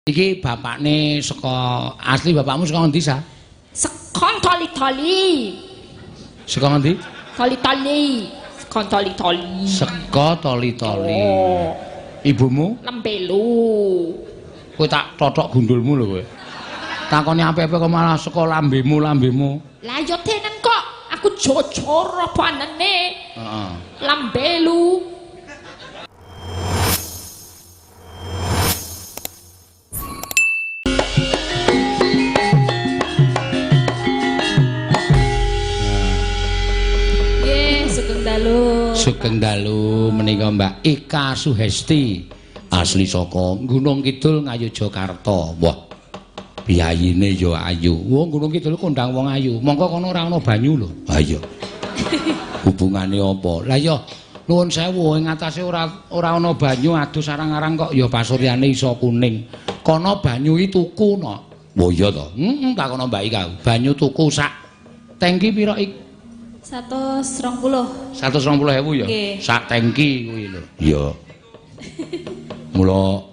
Iki bapakne saka asli bapakmu saka ngendi, Sa? Saka Toli-toli. Saka ngendi? Toli-toli. Saka Toli-toli. Saka Toli-toli. Oh. Ibumu? Lembelu. Kowe tak totok gundulmu lho kowe. Takoni ape-ape kok malah saka lambemu-lambemu. Lah ya denen kok aku jujur apa anene. Heeh. Lambelu. Sugeng dalu menika Mbak Ika Suhesti asli saka Gunung Kidul Ngayogyakarta. Wah, biyayine ya ayu. Wong Gunung Kidul kondang wong ayu. Mongko kono ora ana banyu lho. Ha iya. Hubungane apa? Lah ya nuwun sewu ing atase ora ana banyu adus arang-arang kok ya pasuryane iso kuning. Kono banyu iki tuku no. Wah iya to. Heeh, takono Mbak Ika. Banyu tuku sak tangki pira iki? 120. 120.000 ya? Sak tangki kuwi lho. Iya. Mula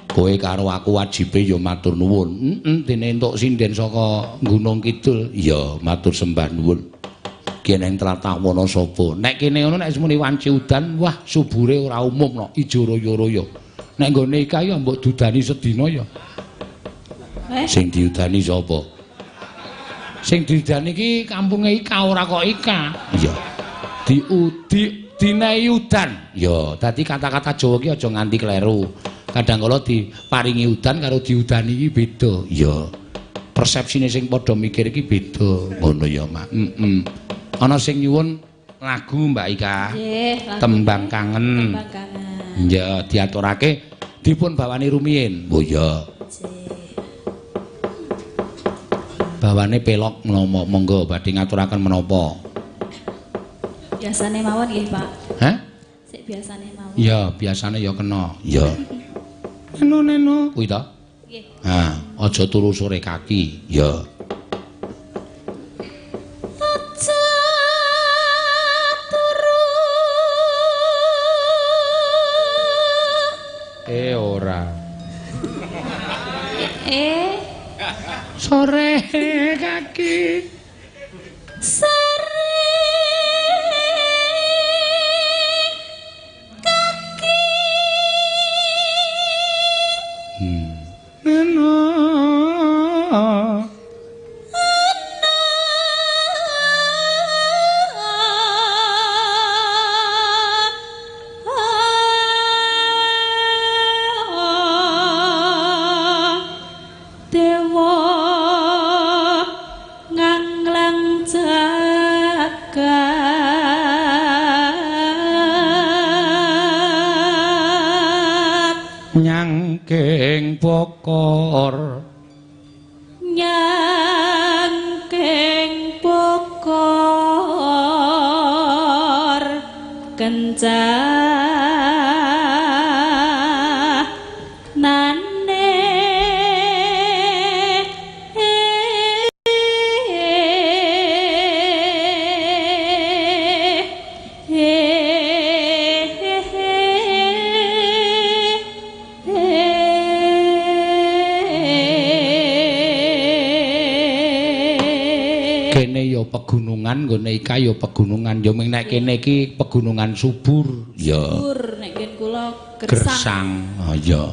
kowe karo aku wajibe ya matur nuwun. Heeh, dene entuk sinden saka Gunung Kidul. Iya, matur sembah nuwun. Ki nang tlatah Wonosobo. Nek kene ngono nek muni wanci udan, wah subure ora umum no, ijo royo-royo. Nek nggone Ika ya mbok dudani sedina ya. Sing diudani sapa? Sing diudani iki kampunge Ika ora kok Ika. Iya. Diudi dinehi udan. Ya, dadi kata-kata Jawa ki aja nganti kleru. Kadang kala diparingi udan karo diudani iki beda. Iya. Persepsine sing padha mikir iki beda. Ngono ya, Mak. Heeh. Ana sing nyuwun lagu Mbak Ika. Nggih, lagu Tembang Kangen. Tembang Kangen. Iya, diaturake dipun bawani rumiyin. Oh iya. Bawane pelok mlomo, monggo badhe ngaturaken menapa? Biasane mawon nggih, Pak. Hah? Sik biasane mawon. Iya, biasane ya kena. Iya. Neno neno kuwi ta? Nggih. Ha, aja turu sore kaki. Iya. Aja turu. Ora. Sore kaki. Sore kaki. Neno. Nyangking bokor, nyangking bokor kencanane. Kene ya pegunungan, nggone Ika ya pegunungan. Ya ming nek kene iki pegunungan subur. Ya. Subur nek nggen kula gersang. Gersang. Ha iya.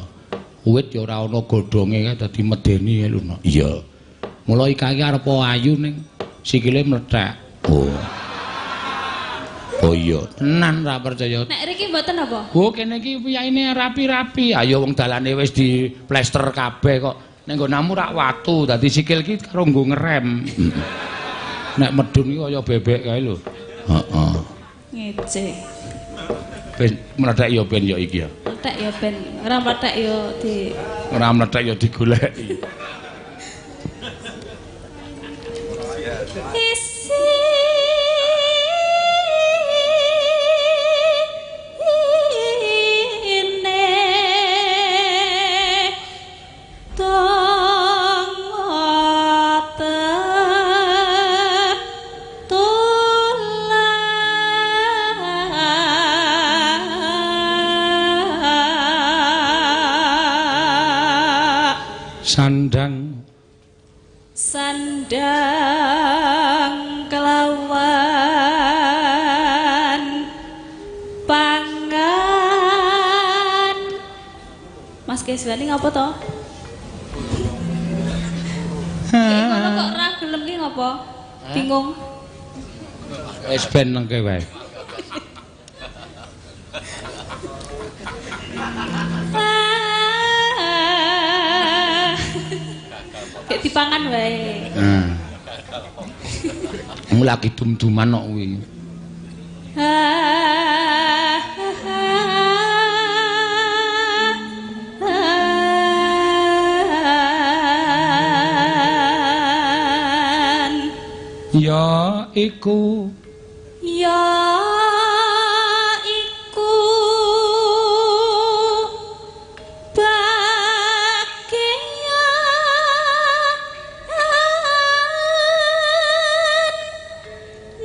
Wit ya ora ana godhonge kae dadi medeni lho. Iya. Mula Ika iki arep ayu ning sikile mlethek. Oh. Oh iya, tenan ra percaya. Nek riki mboten apa? Oh kene iki piyaine rapi-rapi. Ayo wong dalane wis diplester kabeh kok. Nek nggonamu rak watu, dadi sikil iki karo nggo ngerem. Nek medun iki kaya bebek kae lho. Heeh. Ngece. Ben mlethek ya ben ya iki ya. Mlethek ya ben, ora mlethek ya di ora mlethek ya digoleki. Isi Sandang. Sandang kelawan pangan. Mas Keswani ngapa to? Kayak ngono kok ora gelem ki ngapa? Bingung. Wis ben nengke wae. Kayak dipangan wae. Heeh. Lagi dum-duman kok kuwi. Ya iku, ya iku bagian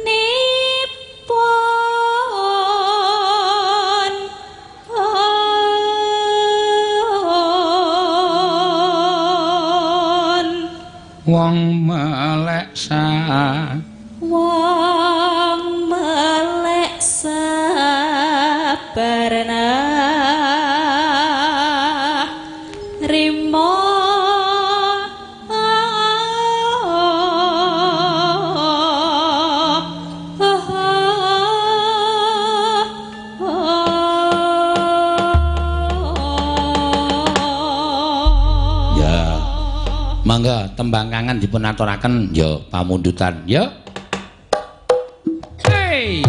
nipun wong melek sa, wong melek sabarna rimo Ya. Mangga tembang kangen dipun aturaken ya pamundutan ya. Hey.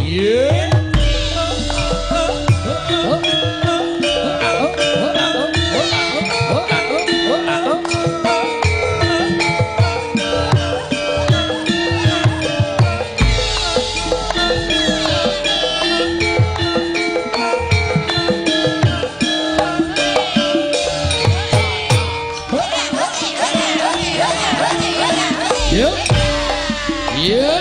Yo. Yo.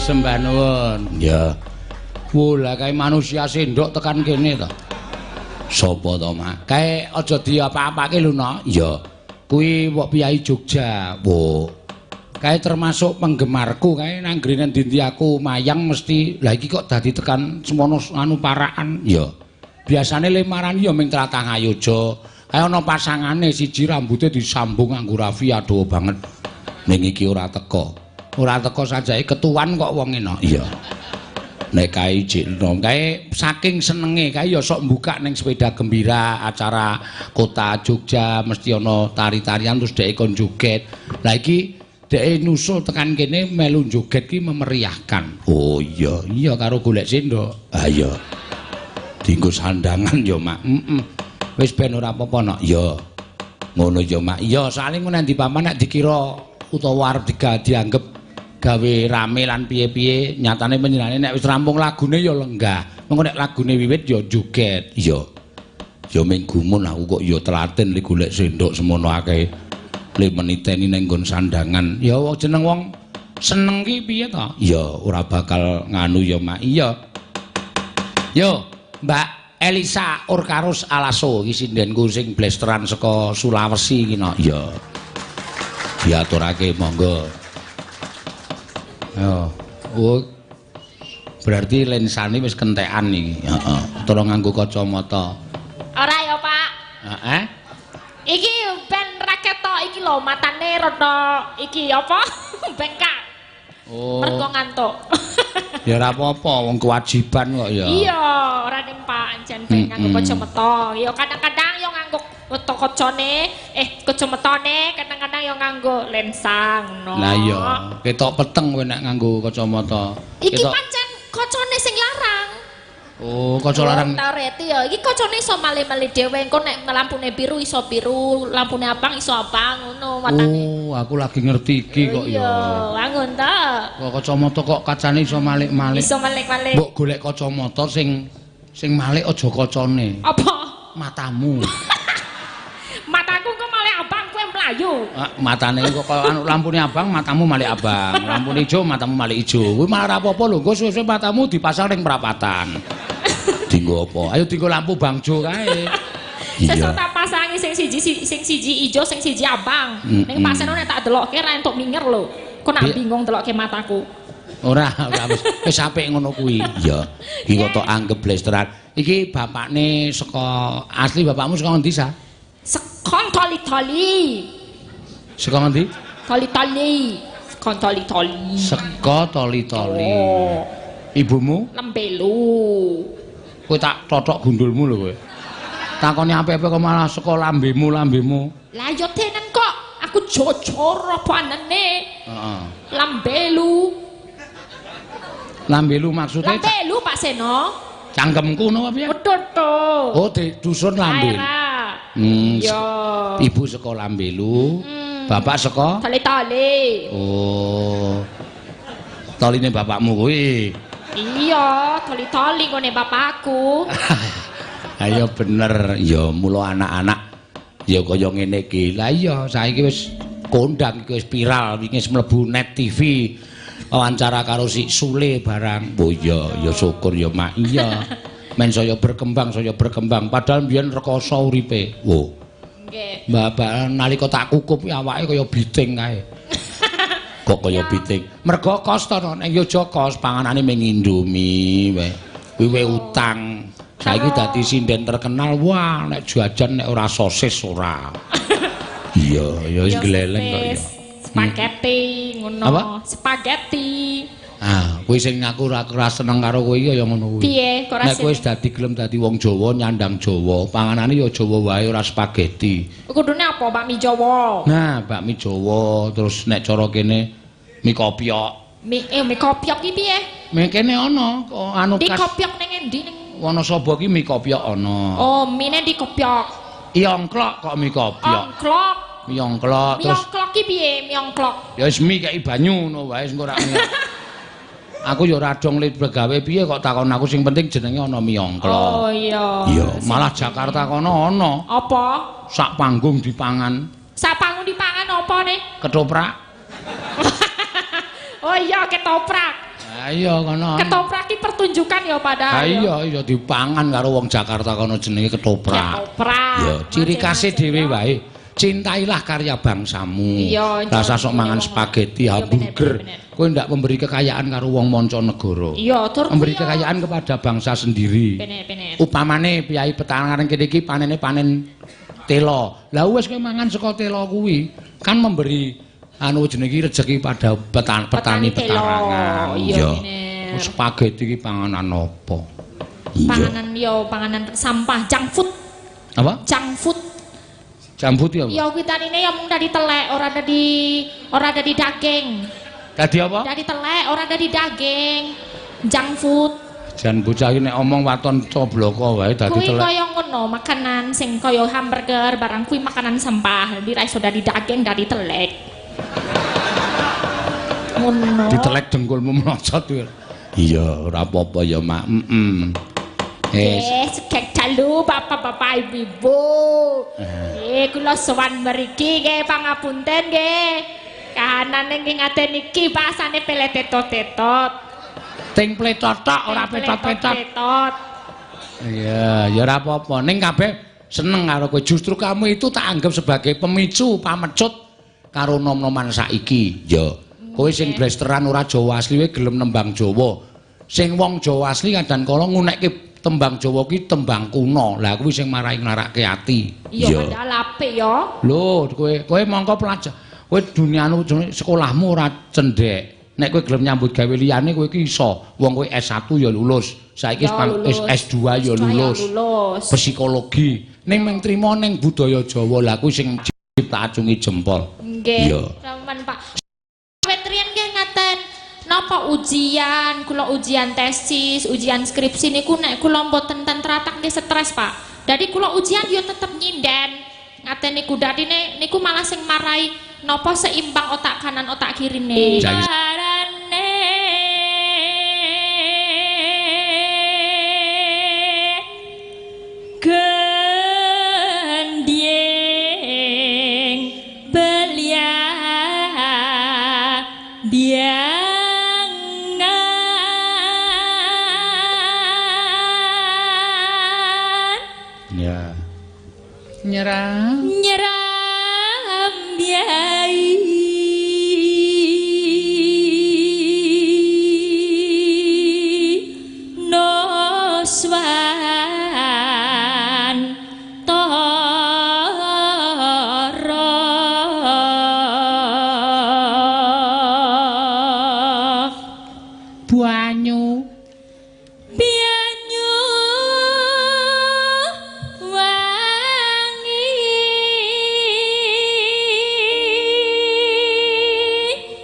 sembah nuwun. Ya. Wo lah kae manusia sendok tekan kene to. Sapa to, Mak? Kae aja diapa-apake lho, Nok. Iya. Kuwi wok piyai Jogja. Wo. Kae termasuk penggemarku, kae nang grene ndi aku mayang mesti. Lah iki kok dadi tekan semono anu parakan. Iya. Biasane lemaran ya ming tlatah Ngayoja. Kae ana pasangane siji rambute disambung nganggo rafia dawa banget. Ning iki ora teko. Ora teko sajae ketuan kok wong enak. Iya. Nek kae jek enom, kae saking senenge kae ya sok mbukak ning sepeda gembira acara kota Jogja mesti ana tari-tarian terus dhek kon joget. Lah iki dhek nusul tekan kene melu joget ki memeriahkan. Oh iya, iya karo golek sendok. Ha iya. Dienggo sandangan ya, Mak. Heeh. Wis ben ora apa-apa, Nok. Iya. Ngono ya, Mak. Iya, soalé ngono nang paman nek dikira utawa arep dianggep gawe rame lan piye-piye, nyatane panjenengane nek wis rampung lagune ya lenggah. Mengko nek lagune wiwit ya joget. Iya. Ya ming gumun aku kok ya telaten li golek sendok semono akeh. Le meniteni ning nggon sandangan. Ya wong jeneng wong seneng ki piye to? Ya ora bakal nganu ya, Mak. Iya. Yo, Mbak Elisa Orkarus Alaso iki sindenku sing blesteran saka Sulawesi iki no. Iya. Diaturake monggo. Yo, oh, berarti lensane wis kentekan iki. Heeh. Tolong nganggo kacamata. Ora ya, Pak. Heeh. Iki ben ra ketok iki lho matane rada iki apa? Bengkak. Oh. Mergo ngantuk. Ya ora apa-apa, wong kewajiban kok ya. Iya, ora ning Pak, jan ben nganggo kacamata. Ya kadang-kadang yo nganggo kacane, kacamatane kadang-kadang yo nganggo lensa ngono. Lah iya, ketok peteng kowe nek nganggo kacamata. Iki pancen kacane sing larang. Oh, kaca larang. Ta reti ya, iki kacane iso male-male dhewe, engko nek lampune biru iso biru, lampune abang iso abang ngono matane. Oh, aku lagi ngerti iki kok ya. Iya, wangun ta. Kok kacamata kok kacane iso malik-malik. Iso malik-malik. Mbok golek kacamata sing malik aja kacane. Apa? Matamu. Mataku kok malik abang kowe mlayu. Ah, matane kok kaya anu lampune abang, matamu malik abang. Lampune ijo, matamu malik ijo. Kuwi malah ora apa-apa lho, engko suwe-suwe matamu dipasang ning prapatan. Dinggo apa? Ayo dinggo lampu bangjo kae. Sesuk tak pasangi sing siji sing siji ijo, sing siji abang. Ning pasane nek tak delokke ra entuk minger lho. Kok nak bingung delokke mataku. Ora, ora wis wis apik ngono kuwi. Iya. Iki kok tok anggep blesteran. Iki bapakne saka asli bapakmu saka ngendi, Sa? Saka Toli-Toli. Saka ngendi? Toli-Toli. Saka Toli-Toli. Saka Toli-Toli. Ibumu? Lembelu. Kowe tak totok gundulmu lho kowe. Takoni apik-apik kok malah saka lambemu-lambemu. Lah ya tenan kok. Aku jojor apa anane? Heeh. Lambelu. Lambelu maksudnya? Lambelu Pak Seno. Cangkemku ngono apa piye? Betul to. Oh, di dusun Lambelu. Iya. Ibu saka Lambelu, bapak saka Toli-Toli. Oh. Toline bapakmu kuwi. Iya, toli-toli ngene bapakku. Ayo bener, ya mula anak-anak ya kaya ngene iki. Lah iya, saiki wis kondang iki wis viral, wingi wis mlebu Net TV. Wawancara karo si Sule barang. Oh iya, ya syukur ya Mak. Iya. Men saya berkembang, saya berkembang. Padahal mbiyen rekoso uripe. Wo. Nggih. Mbak nalika tak kukup awake kaya biting kae. Kok kaya biting. Mergo kos to nek Yogya kos panganane mung Indomie wae. Kuwi utang. Saiki dadi sinden terkenal. Wah, nek jajan nek ora sosis ora. Iya, ya wis gleleng kok ya. Spaghetti ngono. Apa? Spaghetti. Ah, kuwi sing aku ora seneng karo kowe iki ya ngono kuwi. Piye? Kok ora Nek kowe wis dadi gelem dadi wong Jawa, nyandang Jawa, panganane ya Jawa wae ora spaghetti. Kudune apa? Bakmi Jawa. Nah, bakmi Jawa terus nek cara kene mie kopyok. Mie kopyok ki piye? Mie kene ana anu khas. Mie kopyok ning endi ning Wonosobo ki mie kopyok ana. Oh, mie di kopyok. Iongklok kok mie kopyok. Ongklok. Mie ongklok terus. Mie ongklok ki piye mie ongklok? Ya wis mie kei banyu ngono wae engko ora. Aku ya ora dong le begawe piye kok takon aku sing penting jenenge ana mie ongklok. Oh iya. Iya, malah Jakarta kono ana. Apa? Sak panggung dipangan. Sak panggung dipangan apa ne? Ketoprak. Oh iya, ketoprak. Ha iya kono. Ketoprak ki pertunjukan ya padahal. Ha iya iya dipangan karo wong Jakarta kono jenenge ketoprak. Ketoprak. Ya ciri khase dhewe wae. Cintailah karya bangsamu. Rasa sok mangan spaghetti, hamburger. Kowe ndak memberi kekayaan karo wong mancanegara. Iya, memberi kekayaan kepada bangsa sendiri. Bener. Upamane piyai petangaran kene iki panene panen telo. Lah wis kowe mangan saka telo kuwi kan memberi anu jenenge rezeki pada petani petarangan. Iya. Spaghetti iki panganan apa? Panganan yo panganan sampah, junk food. Apa? Junk food. Junk food ya apa? Ya kuwi tanine ya mung dadi telek, ora dadi daging. Dadi apa? Dadi telek, ora dadi daging. Junk food. Jan bocah iki nek omong waton cobloko wae dadi telek. Kuwi kaya ngono, makanan sing kaya hamburger barang kuwi makanan sampah. Dadi ra iso dadi daging, dadi telek. Ngono. Ditelek dengkulmu mlocot kuwi. Iya, ora apa-apa ya, Mak. Heeh. Sugeng dalu bapak-bapak ibu-ibu. Kula sowan mriki nggih pangapunten nggih. Kahanane nggih ngaten iki bahasane peletetot-tetot. Ting pletotok ora petot-petot. Iya, ya ora apa-apa. Ning kabeh seneng karo kowe. Justru kamu itu tak anggap sebagai pemicu pamecut karo nom-noman saiki. Ya, kowe sing blesteran ora Jawa asli kowe gelem nembang Jawa. Sing wong Jawa asli kadang kala ngunekke tembang Jawa ki tembang kuno. Lah kuwi sing marai nglarake ati. Iya, padahal apik ya. Lho, kowe mongko pelajar. Kowe dunianu sekolahmu ora cendhek. Nek kowe gelem nyambut gawe liyane kowe iki iso. Wong kowe S1 ya lulus. Saiki S2 ya lulus. Psikologi. Ning mung trimo ning budaya Jawa lah kuwi sing tak acungi jempol. Nggih. Sampeyan Pak. Wit riyen nggih ngaten. Napa ujian, kula ujian tesis, ujian skripsi niku nek kula mboten ten tratak nggih stres, Pak. Dadi kula ujian ya tetep nyinden. Ngaten niku dadine niku malah sing marai napa seimbang otak kanan otak kirine. Carane gendheng belia biangan. Ya. Nyerah. Nyeram biai noswan toro banyu banyu wangi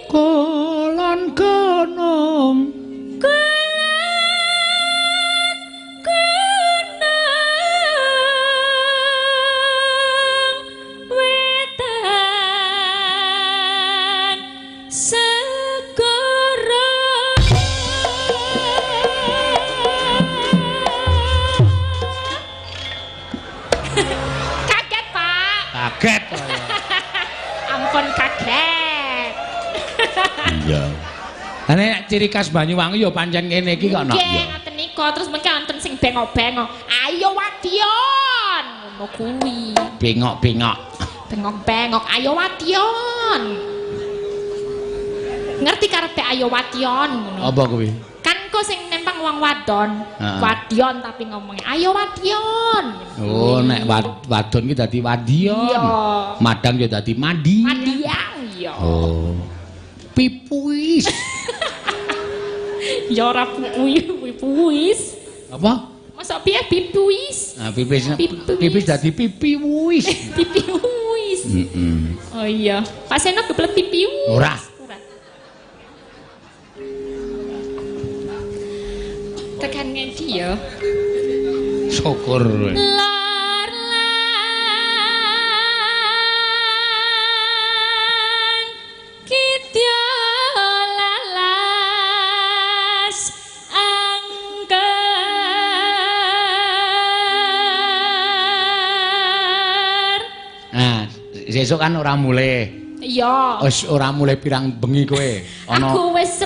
kulon gunung gunung wetan segara. Kaget, Pak. Kaget. Ampun kaget. Iya. Lah nek ciri khas Banyuwangi ya pancen ngene iki kok, Nok. Nggih, ngaten nika terus mengke wonten sing bengok-bengok. Ayo wadion. Ngono kuwi. Bengok-bengok. Bengok-bengok, ayo wadion. Ngerti karepe ayo wadion ngono. Apa kuwi? Kan kok sing nempang wong wadon. Wadion tapi ngomongnya ayo wadion. Oh, nek wadon ki dadi wadion. Iya. Madang ya dadi mandi. Madiang iya. Oh. Pipuis. Ya ora pipuis. Apa? Masa piye pipuis? Nah, pipis. Pipis dadi pipiwis. Pipiwis. Heeh. Oh iya. Pak Seno kebelet pipiwis. Ora. Tekan ngendi ya? Syukur. Lor lan kidya lalas angker. Nah, sesuk kan ora mulih. Iya. Wis ora mulih pirang bengi kowe. Ana aku wis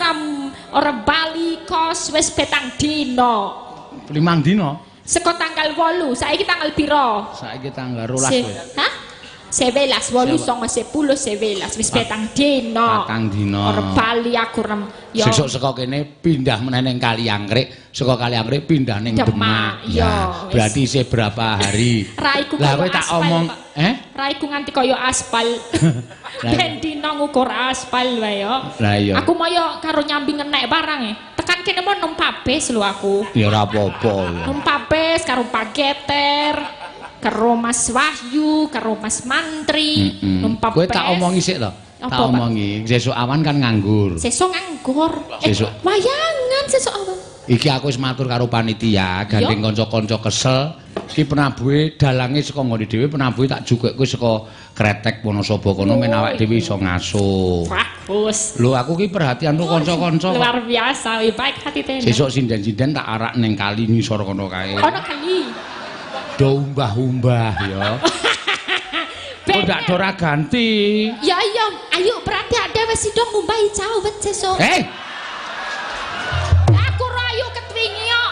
Ora bali kos wis petang dina. 5 dina. Saka tanggal 8, saiki tanggal pira? Saiki tanggal 12 kowe. Hah? 11, 8, 9, 10, 11, wis 7 dina. 4 dina. Ora bali aku rem. Ya. Sesuk saka kene pindah meneh ning Kaliangkrik, saka Kaliangkrik pindah ning Demak. Demak. Ya, wis. Berarti isih berapa hari? Raiku Lah kaya kowe tak aspal, omong, Pak. eh? Raiku nganti kaya aspal. Lah, Ben dina ngukur aspal wae yo. Lah iya. Aku mau yo karo nyambi ngenek barang e. Tekan kene mau numpak bis lho aku. Ya ora apa-apa ya. Numpak bis karo Pak Geter, karo Mas Wahyu, karo Mas Mantri, numpak Kowe tak bis. omongi sik to. Apa, Tak Pak? omongi, sesuk awan kan nganggur. Sesuk nganggur. Eh, Sesuk. wayangan sesuk awan. Iki aku wis matur karo panitia, gandeng kanca-kanca kesel. Iki penabuhe dalange saka nggone dhewe, penabuhe tak jukekke saka Kretek Wonosobo kono men awake dhewe iso ngaso. Bagus. Lho aku ki perhatian karo kanca-kanca. Luar biasa, lebih baik hati tenan. Sesuk sinden-sinden tak arak ning kali ngisor kono kae. Ono kali. Do umbah-umbah ya. Kok ndak do ora ganti. Ya iya, ayo berarti ada wis sida ngumbahi cawet sesuk. Eh, Aku rayu ketwingi yo.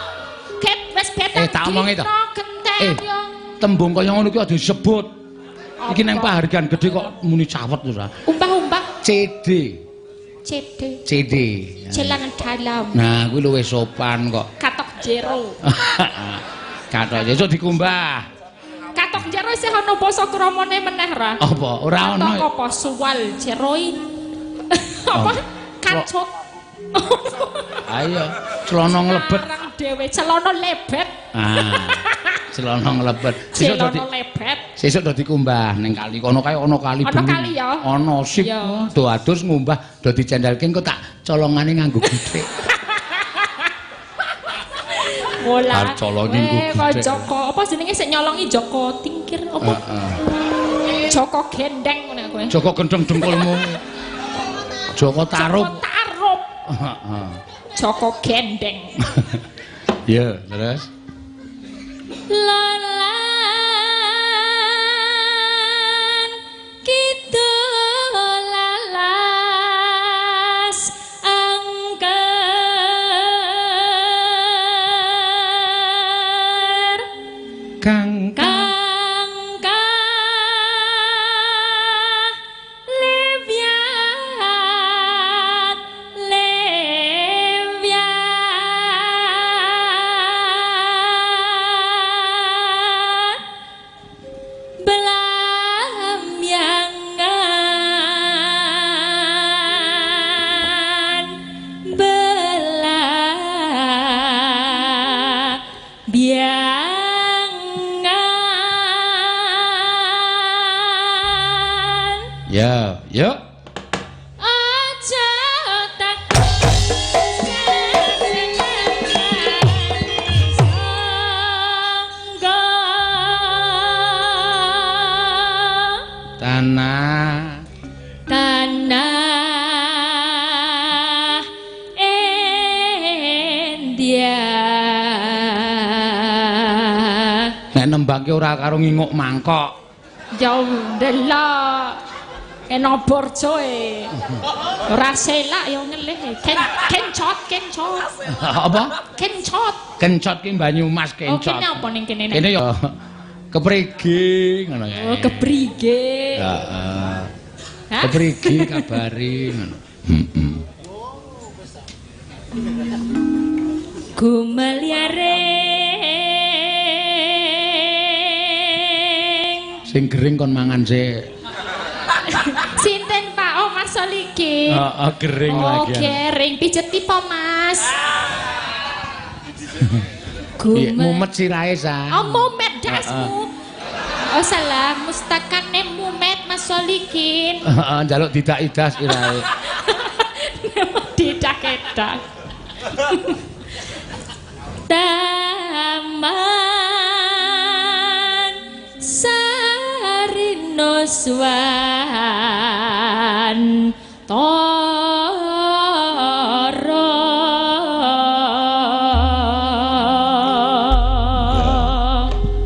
Ket wis betang. Eh, tak omongi to. Genten Eh. yo. Tembung kaya ngono ki aja disebut. Iki nang Apa? pahargyan gedhe kok muni cawet ora. Umbah-umbah CD, CD. CD. Celana dalam. Nah, kuwi luwih sopan kok. Katok jero. Katok sesuk dikumbah. Katok jero isih ana basa kramane meneh ra? Apa? Ora ana. Katok apa suwal jeroin. Apa? Kacut. Ayo, celana nglebet. Arang dhewe celana lebet. Ah. Celana nglebet. Sesuk Celana dadi lebet. sesuk do dikumbah ning kali kono kae ana kali Ana bening. kali ya? Ana sip. Ya. Do adus ngumbah do dicendelke engko tak colongane nganggo githik. Bola. Arep colongi nggo Eh, kok githik. Joko, apa jenenge sik nyolongi Joko Tingkir apa? Heeh. Joko Gendeng ngono kowe. Joko gendeng dengkulmu. Joko Tarub. Joko Tarub. Heeh. Joko Gendeng. Ya, terus Lolan kidul lalas angker Kang kang lebyat lebyat belamyangan belamyangan Ya, yuk. aja tak sangga Tanah tanah India. Nek nembangke ora karo nginguk mangkok. Jauh ndelok eno borjoe. Ora selak ya ngelih. Kencot, kencot. Apa? Kencot. Kencot ki Banyumas Oh, kencot. kene apa ning kene? Kene ya keprige ngono ya. Oh, keprige. Heeh. Hah? Keprige kabare ngono. Heeh. Gumelyaring. Sing gering kon mangan sik. Sinten Pak? Oh, Mas Solikin. Heeh, gering Oh, lagi. gering. Pijet po, Mas? Iya, mumet sirahe sa. Oh, mumet dasmu. Oh, salah. Mustakane mumet Mas Solikin. Heeh, njaluk didak-idas sirahe. Didak-edak. Taman Sarinuswan Toro.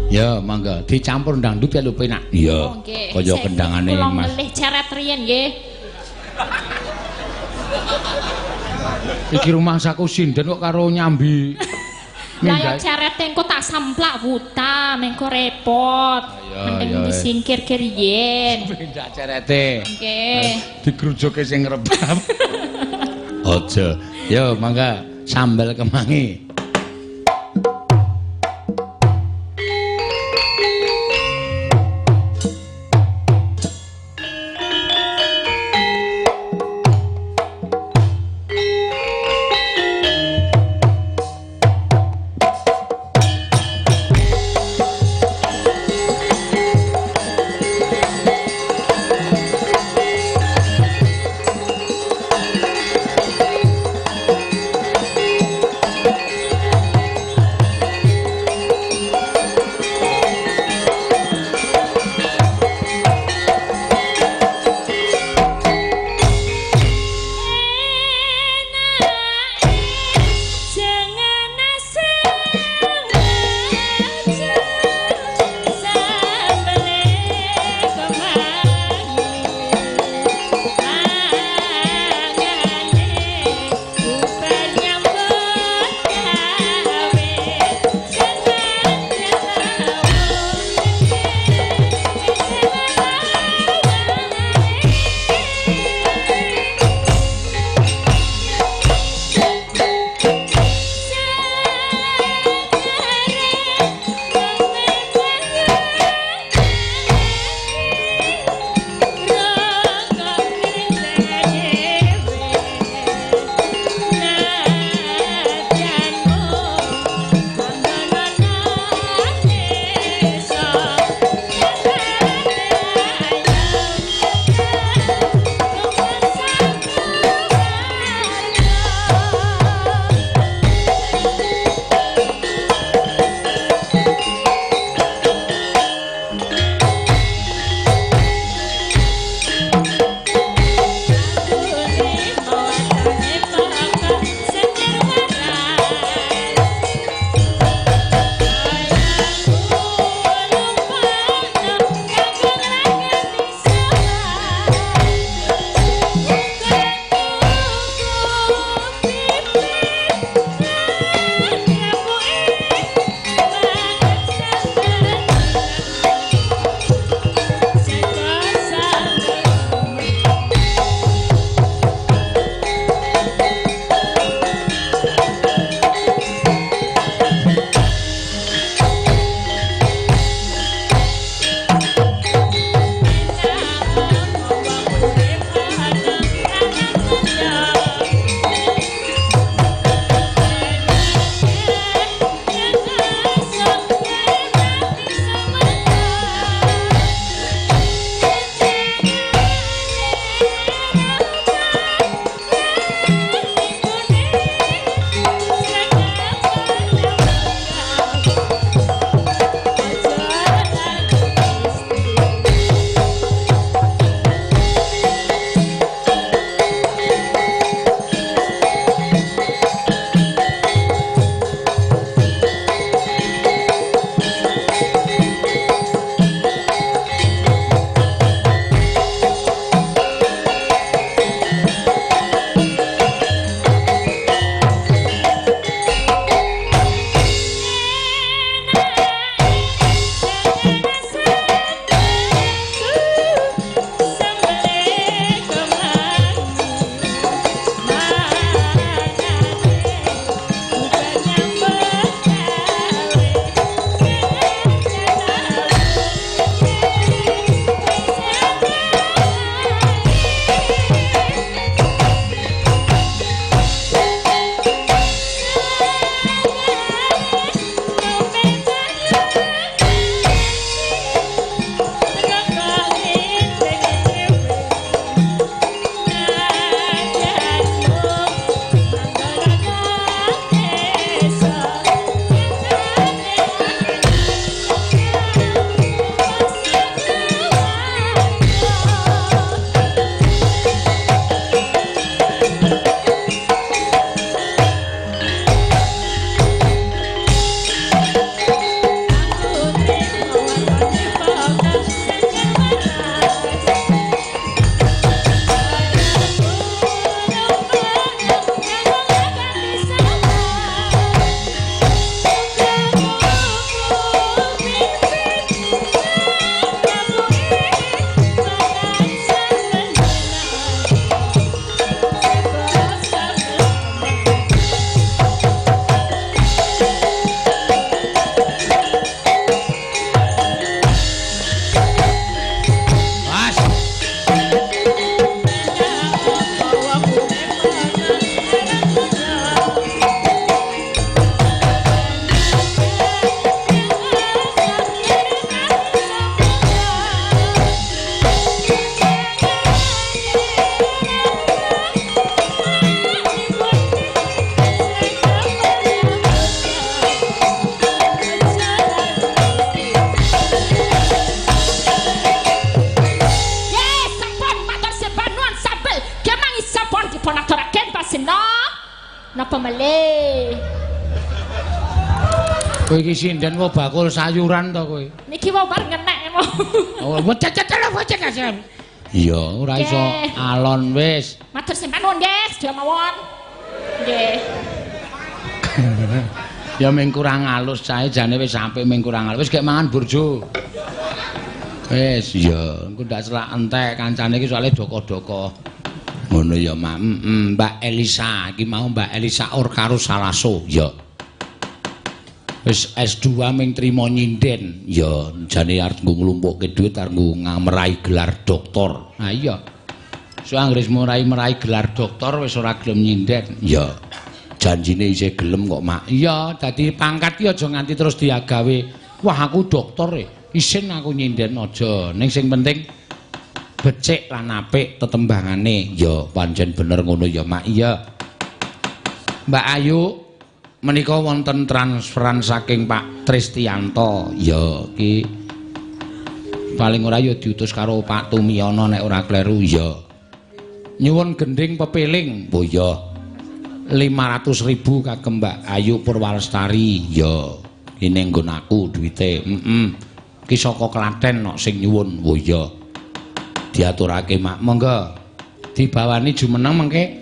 Ya, mangga dicampur dangdut ya lho penak. Iya. Oh, nggih. Kaya Sik, kendangane kula Mas. ngelih ceret riyen nggih. Iki rumangsaku sinden kok karo nyambi. Lah ya cerete engko tak samplak wuta, mengko repot. Ayo, Mending ayo. disingkir riyin. Pindah cerete. Nggih. Digrujuke sing rebab. Aja. Yo mangga sambel kemangi. Napa melih? Kowe iki sinden wae bakul sayuran to kowe? Niki wae bar ngenek mau. Oh, wecet. Iya, ora iso alon wis. Matur sembah nuwun nggih, sedaya mawon. Nggih. Ya mung kurang alus cahe jane wis apik mung kurang alus. Wis gek mangan burjo. Wis, iya, engko ndak selak entek kancane iki soalé doko-doko. Ngono ya, Mak. Mbak Elisa, iki mau Mbak Elisa or karo Salaso. Ya. Wis S2 ming trimo nyinden. Ya, jane arep nggo nglumpukke dhuwit arep nggo meraih gelar doktor. Ha iya. So anggere meraih gelar doktor wis ora gelem nyinden. Ya. Janjine isih gelem kok, Mak. Iya, dadi pangkat ki aja nganti terus diagawe. Wah, aku doktor e. Isin aku nyinden aja. Ning sing penting becik lan apik tetembangane. Ya, pancen bener ngono ya, Mak. Iya. Mbak Ayu menika wonten transferan saking Pak Tristianto. Ya, iki paling ora ya diutus karo Pak Tumiyono nek ora kleru. Ya. Nyuwun gendhing pepiling. Oh iya. 500.000 kagem Mbak Ayu Purwalestari. Ya, ini nggon aku duwite. Heeh. Ki saka Klaten nok sing nyuwun. Oh iya. Diaturake, Mak. Monggo. Dibawani jumeneng mengke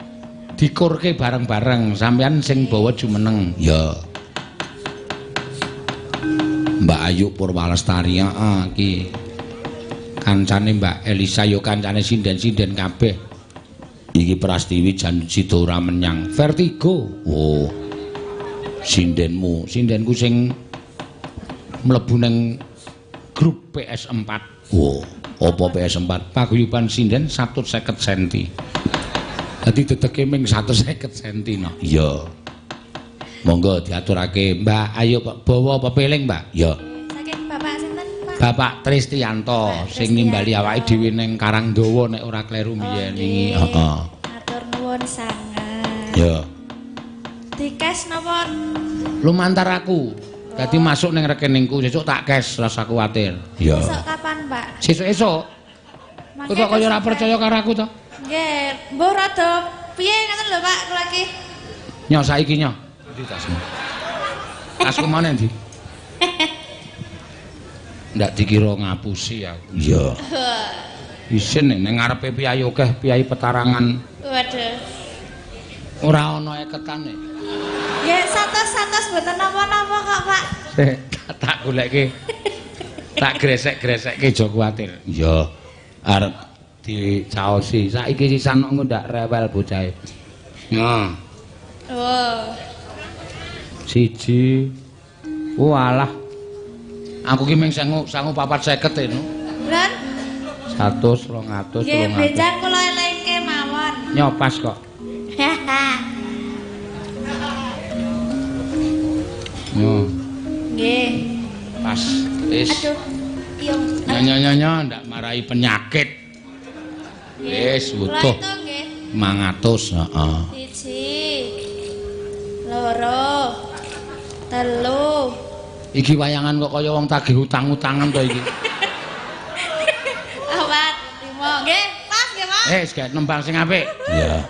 dikurke bareng-bareng. Sampeyan sing bawa jumeneng. Ya. Mbak Ayu Purwalestari, heeh iki. Kancane Mbak Elisa ya kancane sinden-sinden kabeh. Iki Prastiwi jan sida ora menyang vertigo. Oh. Sindenmu, sindenku sing mlebu ning grup PS4. Oh, apa PS4? Paguyuban sinden 150 cm. Dadi dedeke ming 150 cm no. Iya. Monggo diaturake, Mbak. Ayo bawa pepiling, Mbak. Ya. Saking Bapak sinten, Pak? Bapak Tristianto sing nimbali awake dhewe ning Karangdawa nek ora kleru mbiyen wingi. Heeh. Matur nuwun sanget. Ya. Dikes napa? Lumantar aku. Dadi masuk ning rekeningku sesuk tak cash rasa kuwatir. Ya. Sesuk kapan, Pak? Sesuk-esuk. Kowe kok kaya ora percaya karo aku to? Nggih, mbuh rada piye ngoten lho, Pak, kula iki. Nyo saiki nyo. Endi tasmu? Tasku mana endi? Ndak dikira ngapusi aku. Iya. Isin ning ngarepe piyayi akeh, piyayi petarangan. Waduh. Ora ana eketane. Nggih, satos-satos mboten napa-napa kok, Pak. Sik, tak goleke. Tak gresek-gresekke aja kuwatir. Iya. Arep dicaosi. Saiki sisan kok ndak rewel bocahe. Nah. Oh. Siji. Walah. Aku ki mung sangu 450 e no. Lan 100, 200, 300. Nggih, benjang kula elingke mawon. Nyopas kok. Yo. Nggih. Pas. Wis. Aduh. Iya. Nyonya ndak marahi penyakit. Wis, wutuh. Nggih. 500, heeh. 1 2 3. Iki wayangan kok kaya wong tagih utang-utangan to iki. 4 5. Nggih, pas nggih, Pak. Eh, wis nembang sing apik. Iya.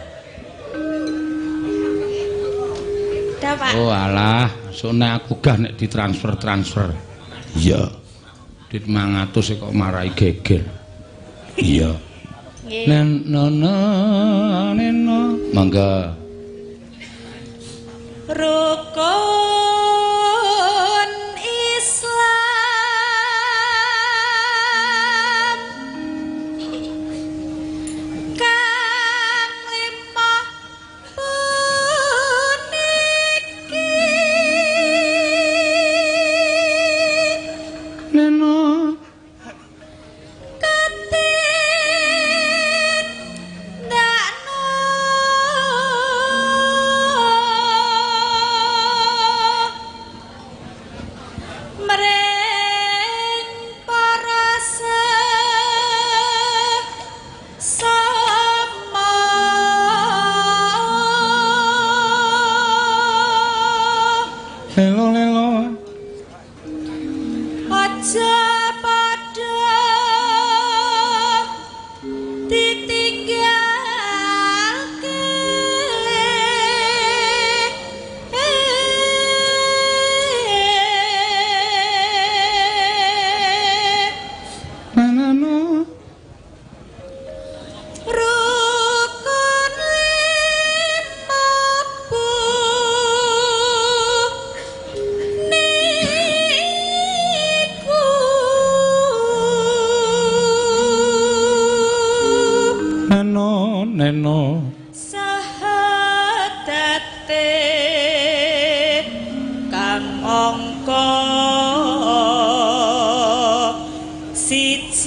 Dah, Pak. Oh alah, sone aku gah nek ditransfer-transfer. Iya. Duit 500 kok marai geger. Iya. Nggih. Nen nono neno. Monggo. Rukun Islam kang lima puniki neno ketindakno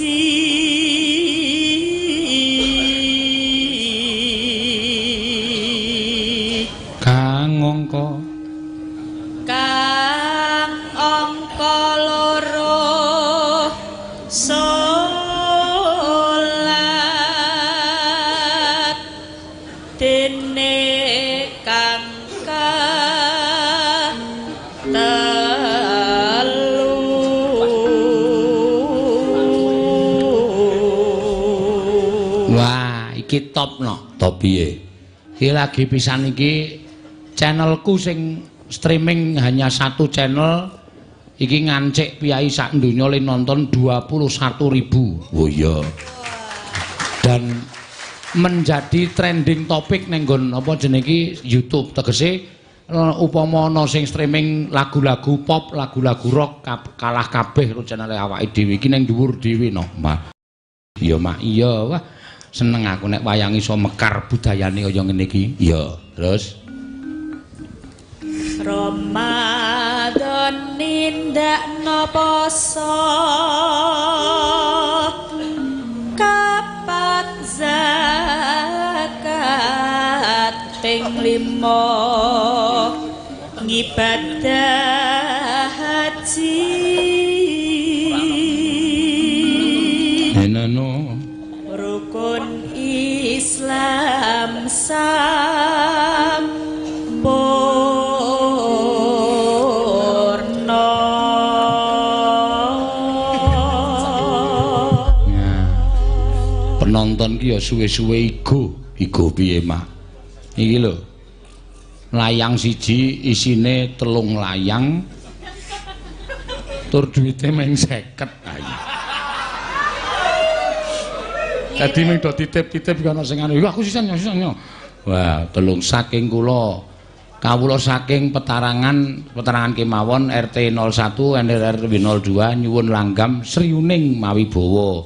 siji Kang angka kang angka loro salat dene kang telu. Wah, iki top no. Top piye? Iki lagi pisan iki channelku sing streaming hanya satu channel iki ngancik piyai sak donya le nonton 21.000. Oh iya. Dan menjadi trending topik ning nggon apa jenenge iki YouTube, tegese upama ana sing streaming lagu-lagu pop, lagu-lagu rock kalah kabeh karo channel awake dhewe iki ning dhuwur dhewe no. Mak. Iya, Mak. Iya, wah. Seneng aku nek wayang iso mekar budayane kaya ngene iki. Iya, terus Ramadan nindakno poso kapat zakat ping 5 ngibadah haji Enano rukun Islam sampurna. Nah, penonton ki ya suwe-suwe igo. Igo piye, Mak? Iki lho. Layang siji isine 3 layang. Tur duwite mung 50. Ayo. Dadi mung do titip-titip ana sing anu, aku sisan sisan. Wah, telung saking kula. Kawula saking petarangan, petarangan kemawon RT 01 NRW 02 nyuwun langgam Sriuning Mawibawa.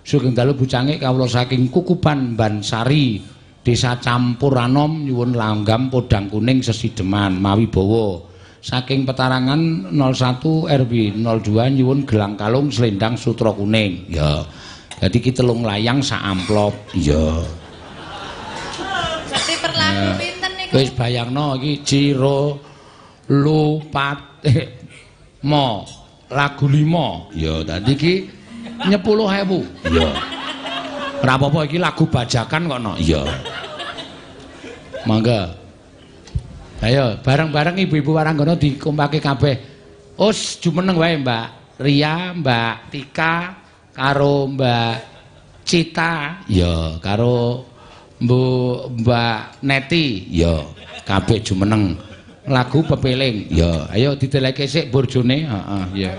Sugeng dalu bucange kawula saking Kukuban Bansari, Desa Campuranom nyuwun langgam Podang Kuning Sesideman Mawibawa. Saking petarangan 01 RW 02 nyuwun gelang kalung selendang sutra kuning. Ya. Dadi ki 3 layang sak amplop. Iya. Berarti per lagu pinten niku? Wis bayangno iki Ciro Lupat mo lagu 5. Ya, dadi iki 10.000. Iya. Ora apa-apa iki lagu bajakan kok no. Iya. Mangga. Ayo bareng-bareng ibu-ibu waranggana dikompake kabeh. Us jumeneng wae Mbak Ria, Mbak Tika, karo Mbak Cita, ya karo Mbak Neti, ya kabeh jumeneng lagu pepeling, ya ayo dideleke sik borjone, heeh, ya.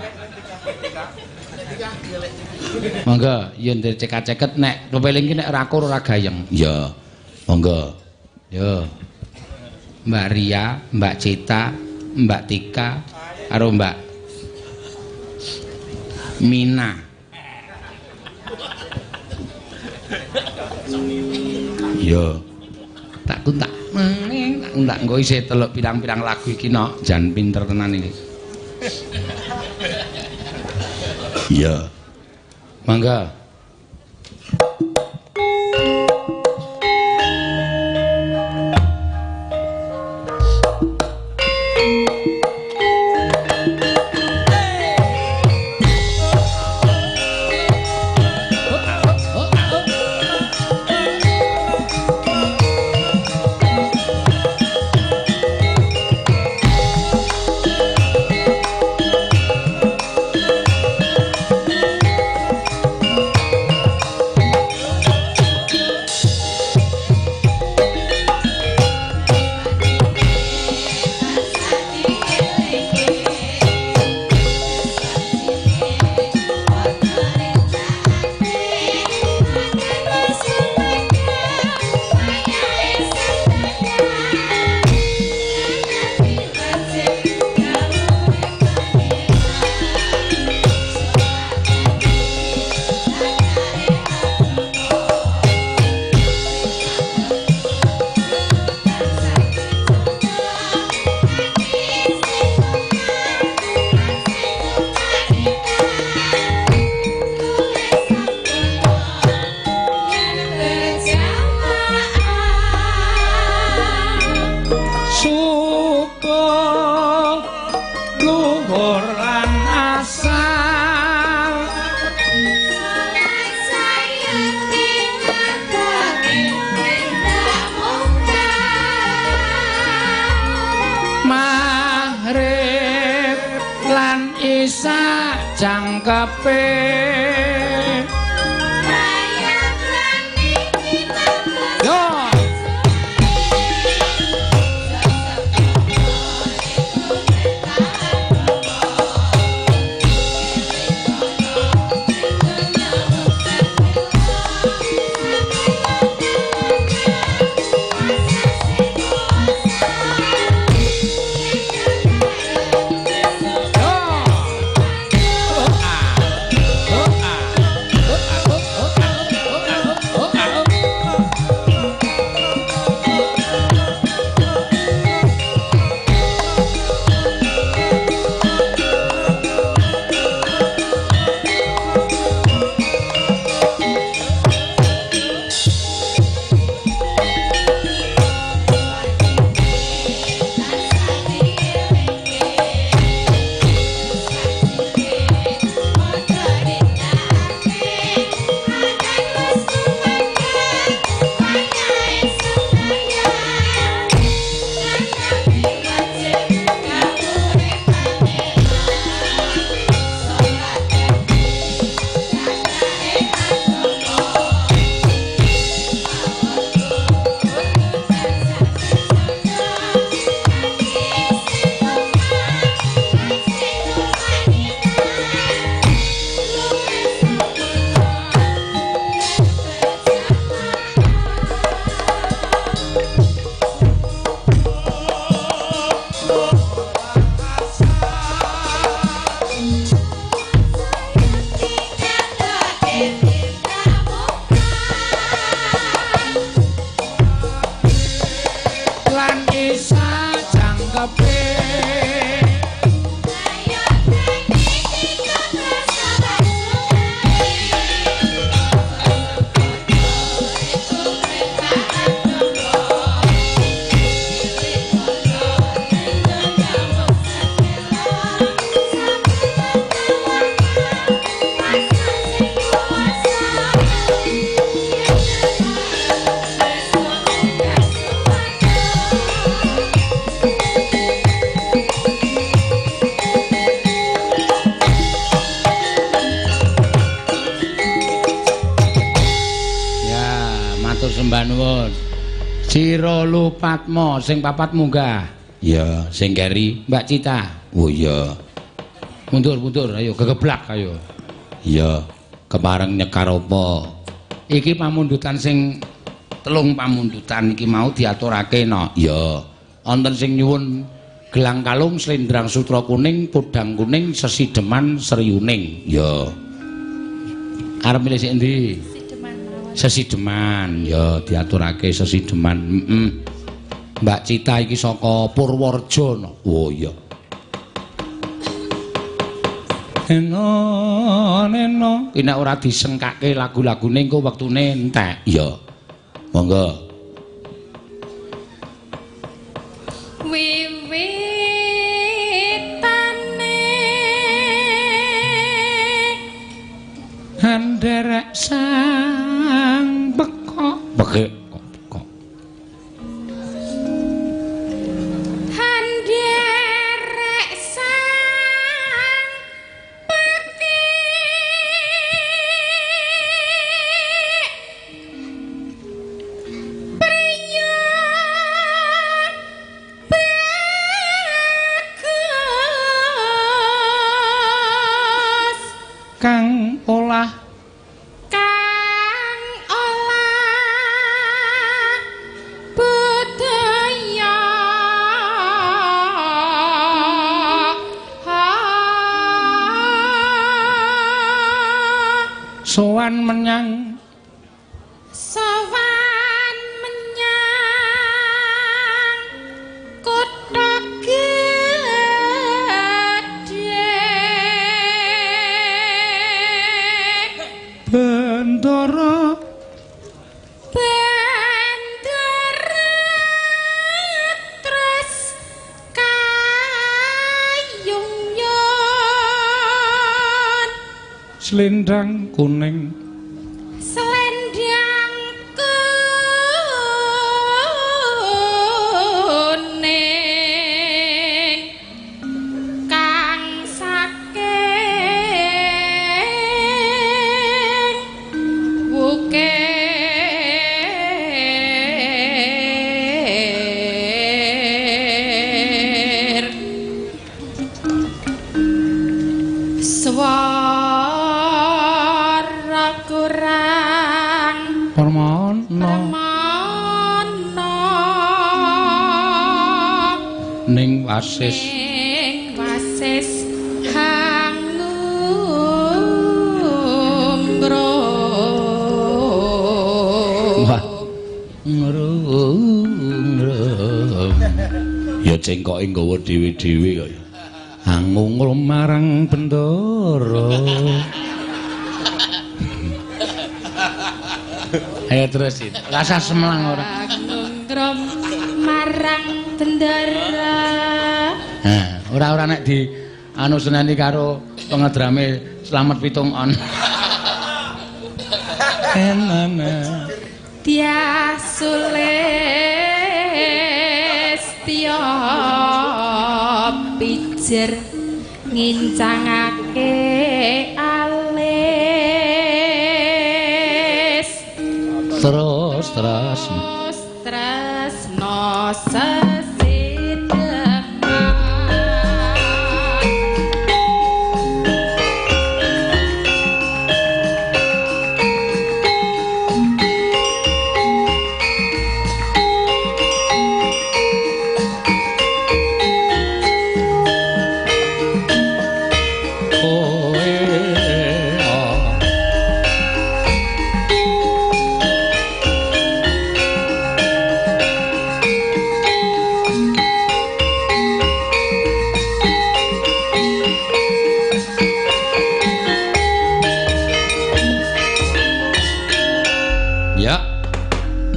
Monggo yen dicekak-ceket nek pepeling ki nek rakur ora gayeng, ya. Monggo. Ya. Mbak Ria, Mbak Cita, Mbak Tika karo Mbak Mina. Yo. Tak kuntak maning, tak kuntak engko isih teluk pirang-pirang lagu iki nok, jan pinter tenan iki. Iya. Mangga. Jangkepe. Yo. Lan isa jangkepe. Ya, matur sembah nuwun. Cirolu Patmo sing papat munggah. Ya, sing keri Mbak Cita. Oh iya. Mundur, mundur, ayo gegeblak ayo. Iya, kepareng nyekar apa? Iki pamundutan sing telung pamundutan iki mau diaturake no. Iya. Wonten sing nyuwun gelang kalung, slendrang sutra kuning, podang kuning, sesideman sriyuning. Iya. Arep milih sing endi? Sesideman, ya diaturake sesideman. Heeh. Mbak Cita iki saka Purworejo no. Oh iya. Eno neno, iki nek ora disengkake lagu-lagune engko wektune entek. Iya. Monggo. Wiwitane Anderek sang pekok. Pekek kok pekok. Anderek sang pekik priya bagus Kang olah kang olah budaya sowan menyang sowan menyang kutha gedhe Bendara Bendera terus kayung yon slendang kuning selendang kuning kang saking Permana. Permana. Ning wasis. Ning wasis hang ngrumbro. Wah. Ngrum. Ya cengkoke nggawa dhewe-dhewe kok. Angungrum marang bendara. Ayo terus itu. Rasa semelang ora. Angungrum marang bendara. Nah, ora-ora nek di anu seneni karo pengedrame Slamet Pitung On. Enana. Dia sulistya pijer ngincangake alis. Terus terus tresno sesideman.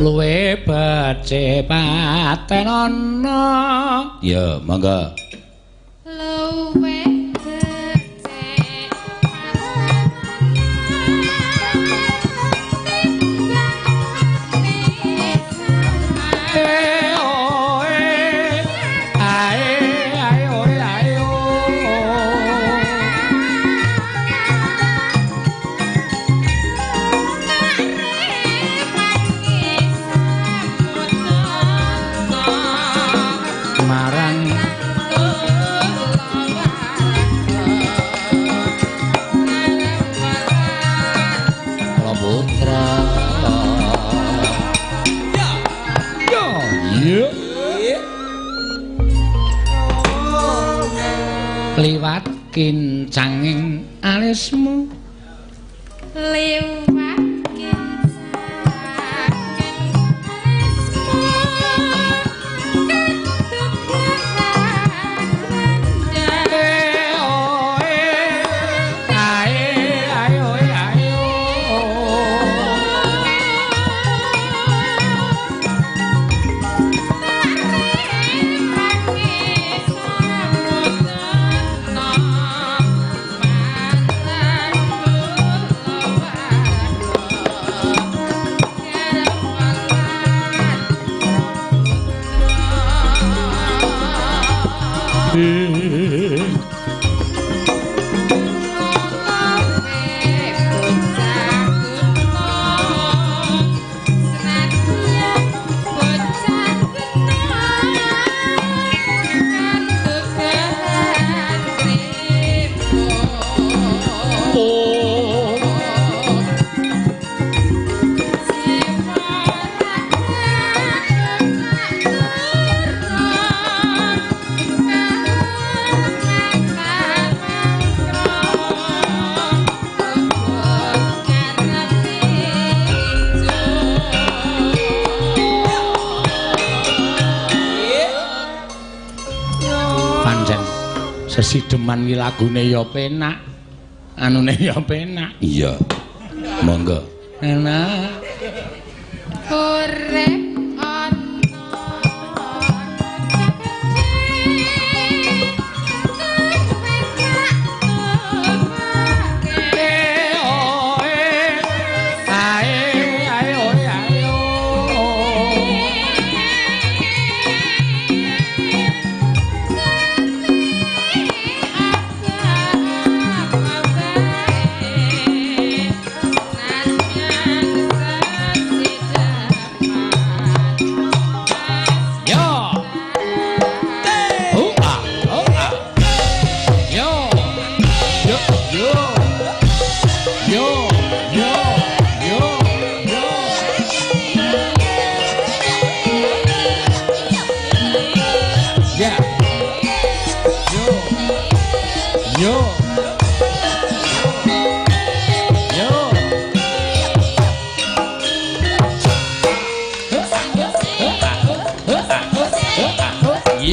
Luwe becik patenana. Ya, monggo. Luwe becik Marang kala putra. Ya. Ya. Liwat kincanging alismu. Liwat kincanging alismu. Sesideman ki lagune ya penak, anune ya penak. Iya. Monggo. Enak. Urip ana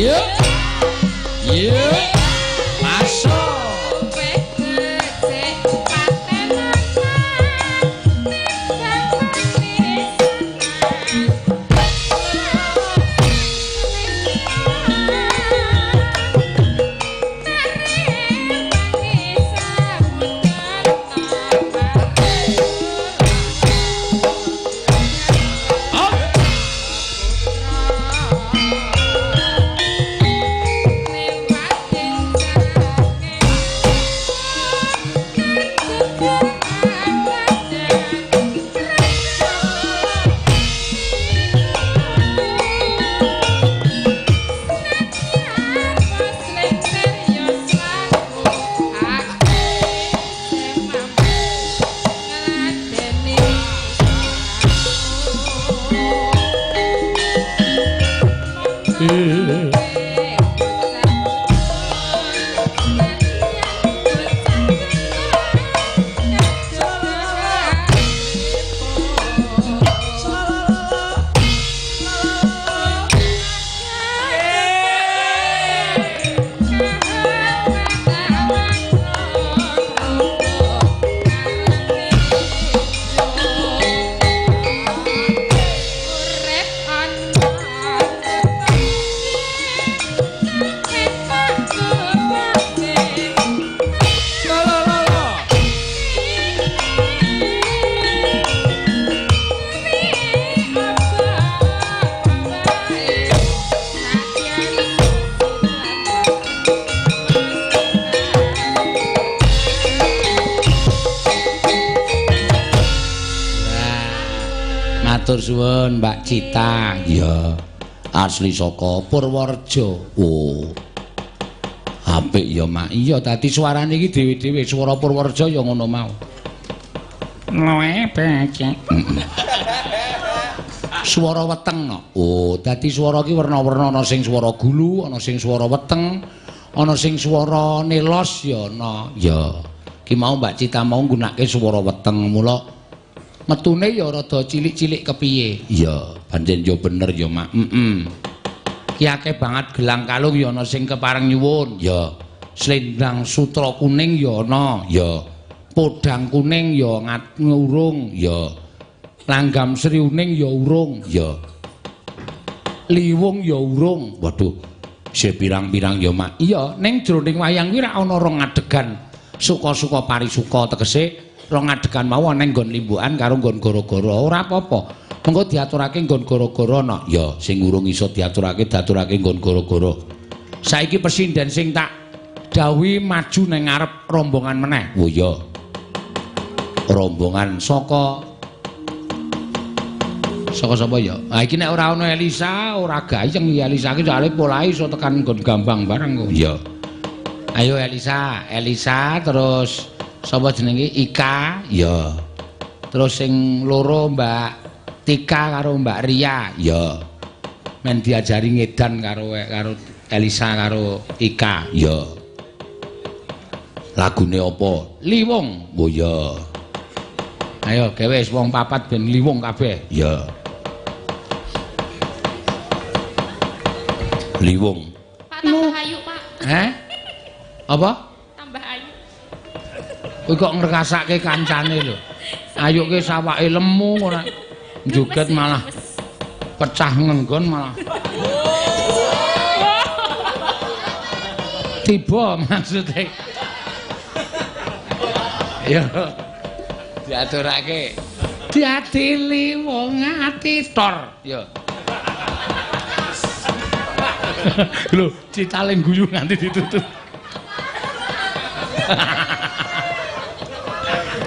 Iya. Iya. Masuk. Matur suwun Mbak Cita. Iya. Asli saka Purworejo. Oh. Apik ya, Mak. Iya, dadi suarane iki dhewe-dhewe, swara Purworejo ya ngono mau. Luwe becek. Swara weteng no. Oh, dadi swara iki werna-werna, ana sing swara gulu, ana sing swara weteng, ana sing swara nelos ya ana. Ya. Ki mau Mbak Cita mau nggunakake swara weteng, mula metune ya rada cilik-cilik kepiye. Iya, pancen ya bener ya, Mak. Heeh. Ki akeh banget gelang kalung ya ana sing kepareng nyuwun. Ya. Slendang sutra kuning ya ana. Ya. Podang kuning ya ngurung. Ya. Langgam sri uning ya urung. Ya. Liwung ya urung. Waduh, isih pirang-pirang ya, Mak. Iya, ning jroning wayang kuwi rak ana rong adegan suka-suka parisuka, tegese rong adegan mau ana nggon limbukan karo nggon gara-gara. Ora apa-apa. Mengko diaturake nggon gara-gara no. Ya, sing urung iso diaturake diaturake nggon gara-gara. Saiki pesinden sing tak dawuhi maju ning ngarep rombongan meneh. Oh iya. Rombongan saka saka sapa ya? Ha iki nek ora ana Elisa, ora gayeng ya Elisa iki soalé polahe iso tekan nggon gambang bareng kok. Iya. Ayo Elisa, Elisa terus sapa jenenge Ika? Ya. Terus sing loro Mbak Tika karo Mbak Ria. Ya. Men diajari ngedan karo karo Elisa karo Ika. Ya. Lagune apa? Liwung. Oh ya. Ayo gawe wis wong papat ben liwung kabeh. Ya. Liwung. Pak tambah ayu, Pak. Heh? Apa? Tambah ayu. Kowe kok ngrekasake kancane lho. Ayuke sawake lemu ora joget malah pecah ngenggon malah. Tiba maksudnya. Ya. Diaturake. Diadili wong ati tor. Ya. Lho, citale guyu nganti ditutup.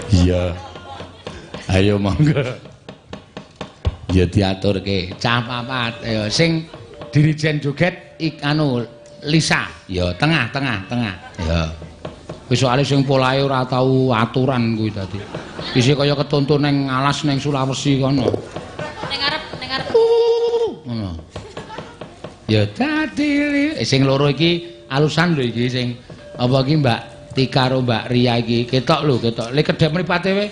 Iya. Ayo monggo. Ya diaturke cah papat. Ayo sing dirijen joget anu Lisa. Ya tengah tengah tengah. Ya. Wis soalé sing polahe ora tau aturan kuwi dadi. Isih kaya ketuntun ning alas ning Sulawesi kono. Ning ngarep, ning ngarep. Ngono. Ya dadi sing loro iki alusan lho iki sing apa iki Mbak Tika karo Mbak Ria iki ketok lho ketok. Le kedhep mripate we.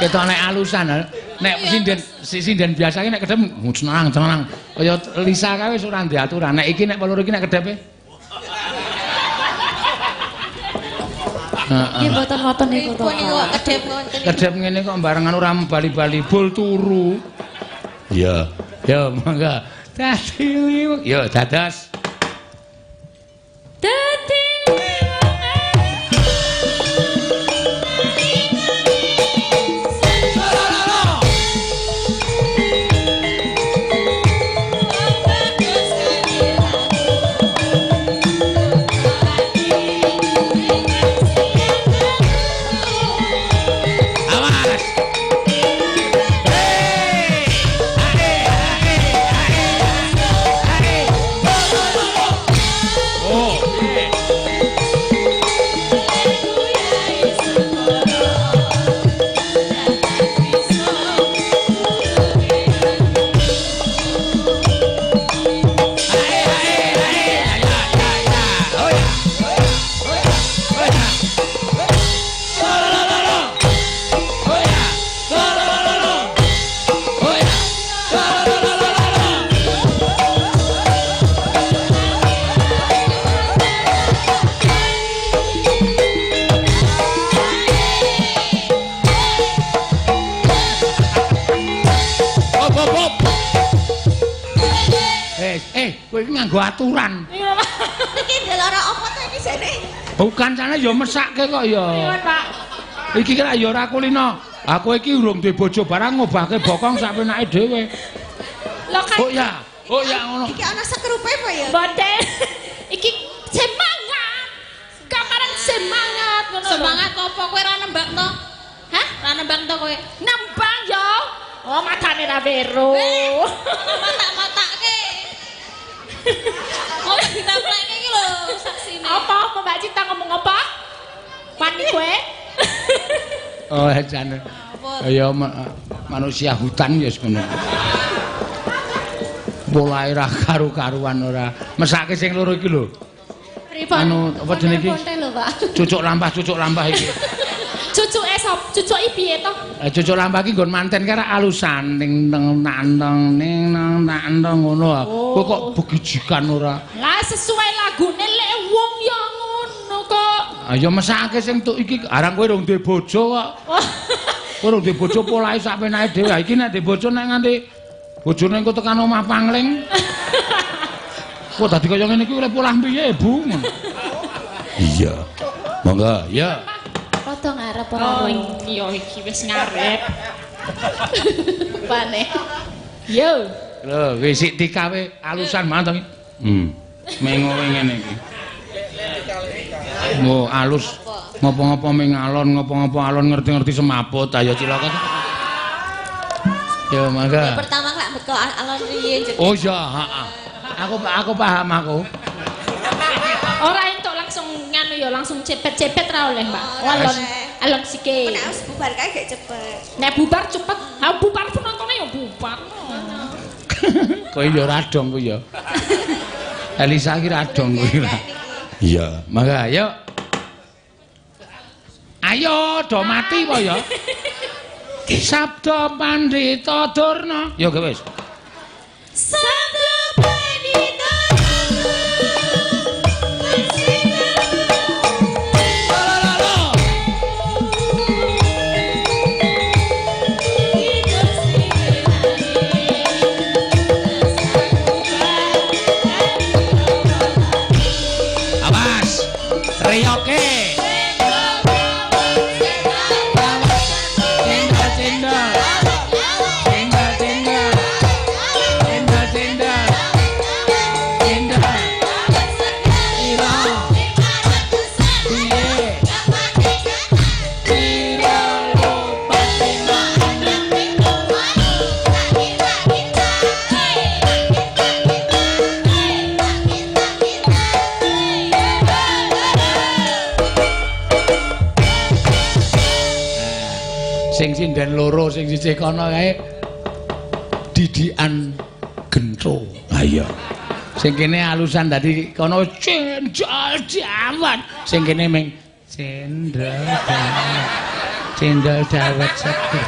Ketok nek alusan. Nek sinden sinden biasa ki nek kedhep tenang tenang. Kaya Lisa kae wis ora ndek aturan. Nek iki nek peluru iki nek kedhepe. Heeh. Nggih mboten ngoten niku to. Kedhep ngoten. Kedhep ngene kok barengan ora bali-bali bul turu. Iya. Ya mangga. Dadi liwung. Ya dados. Dadi Awas. Hei. Ae, ae, ae, ae. Oh. Ae, ae, ae, ya, ya, ya. Oh ya. Oh ya. Oh ya. Lo, lo, lo, lo. Oh ya. Lo, lo, lo, lo, lo. Oh ya. Lo, lo, lo, lo, lo, lo. Hop, hop, hop. Kowe iki nganggo aturan. Iya, Pak. Iki ndelok apa to iki jane? Bukan sana ya mesake kok ya. Iya, Pak. Iki kira ya ora kulino. Aku iki urung duwe bojo barang ngobahke bokong sak penake dhewe. Lho kan Oh ya, oh ya ngono. Iki ana sekrupe apa ya? mboten. Iki semangat. Gambaran semangat ngono lho. Semangat apa kowe ora nembang to? Hah? Ora nembang to kowe? Nembang yo. Oh, matane ra weru. Matak-matake. Kok ditempleke iki lho saksine. Apa apa Mbak Cita ngomong apa? Wani kowe? Oh jane. Kaya manusia hutan ya ngono. Polahe ra karu-karuan ora. Mesake sing loro iki lho. Pripun? Anu apa jenenge iki? Konten lho, Pak. Cucuk lampah iki. Cucuke sop, cucuke piye to? Cucuk lampah iki nggon manten karo alusan ning nang nang ning nang nang ngono. Oh. Kowe kok begijikan ora. Lah sesuai lagune lek wong ya ngono kok. Ayo mesake sing tuk iki arang kowe rung duwe bojo kok. Oh. Kowe rung duwe bojo polahe sak penake dhewe. Iki nek duwe bojo nek nganti bojone engko tekan omah pangling. Kok dadi kaya ngene iki oleh polah piye, Bu? Iya. Monggo, ya. Rada ngarep ora. Oh iya iki wis ngarep. Pane. Yo. Lho, wis sik dikawe alusan banget to iki. Mengowe ngene iki. Oh, alus. Ngopo-ngopo ming alon, ngopo-ngopo alon ngerti-ngerti semaput. Ayo cilaka. Yo, mangga. Pertama lak beko alon riyen. Oh iya, heeh. Aku paham aku. Ora entuk langsung nganu ya, langsung cepet-cepet ra oleh, Mbak. Ora Alon oleh. alon sike. Nek wis bubar kae gak cepet. Nek bubar cepet, ha bubar penontonnya ya bubar. Kowe ya ora dong kowe ya. Elisa iki ra dong kowe. Iya, mangga ayo. Ayo do mati apa ya? Sabda Pandhita Durna. Ya wis. Sabda Pandhita Awas. Reyoke. Cendol cendol. Cendol cendol. Cendol cendol. Cendol. Ira. Piye? Pira lupa lima enam. Sing sinden loro sing sisih kono kae didikan gentro. Ha iya. Sing kene alusan dadi kono cendol dawet. Sing kene ming cendol dawet. Cendol dawet seger.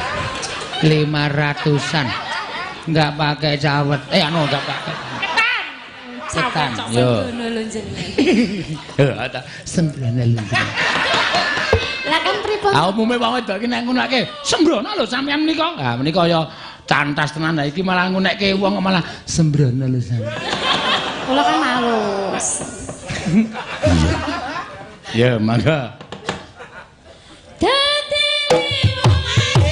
500-an. Enggak pakai cawet. Anu enggak pakai. Ketan. Ketan. Cawet. Yo. Ngono lho jenenge. Sembrono lho. Lah kan pripun? Ah umume wong wedok iki nek ngunake sembrono lho sampean menika. Ha menika ya cantas tenan. Lah iki malah ngunekke wong malah sembrono lho sampean. Kula kan halus. Ya, mangga. Dadi wong ayu.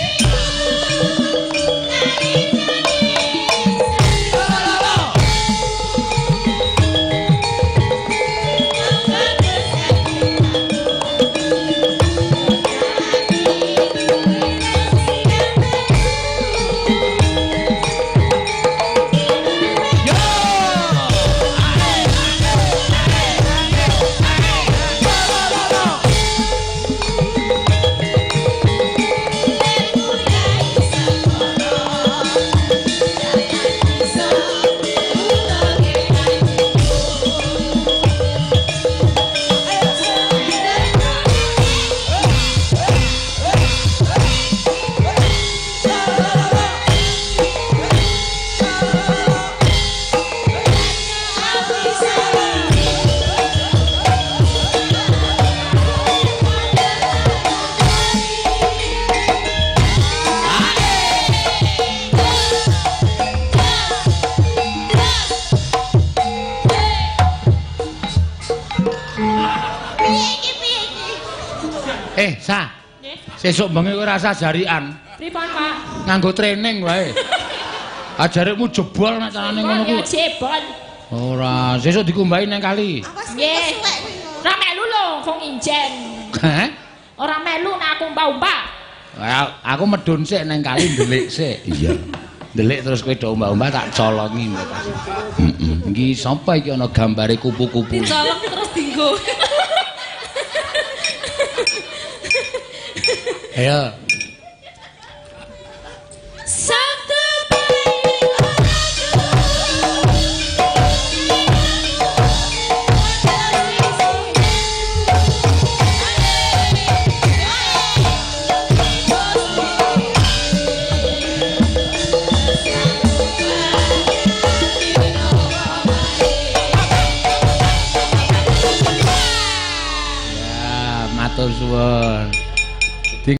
Piye iki piye iki? Sa. Nggih. Sesuk bengi kowe rasa jarian. Pripun, Pak? Nganggo training wae. Ajarikmu jebol nek carane ngono Ya kuwi. jebol. Ora, sesuk dikumbahi nang kali. Awas Nggih. kesuwek kuwi. Ora melu lho, kok nginjen. Heh? Ora melu nek aku umbah-umbah. Aku medun sik nang kali ndelik sik. Iya. Ndelik terus kowe do umbah-umbah tak colongi. Heeh. Iki sapa iki ana gambare kupu-kupu. Dicolok terus dinggo. Ayo. Sabtu Ya, matur suwun.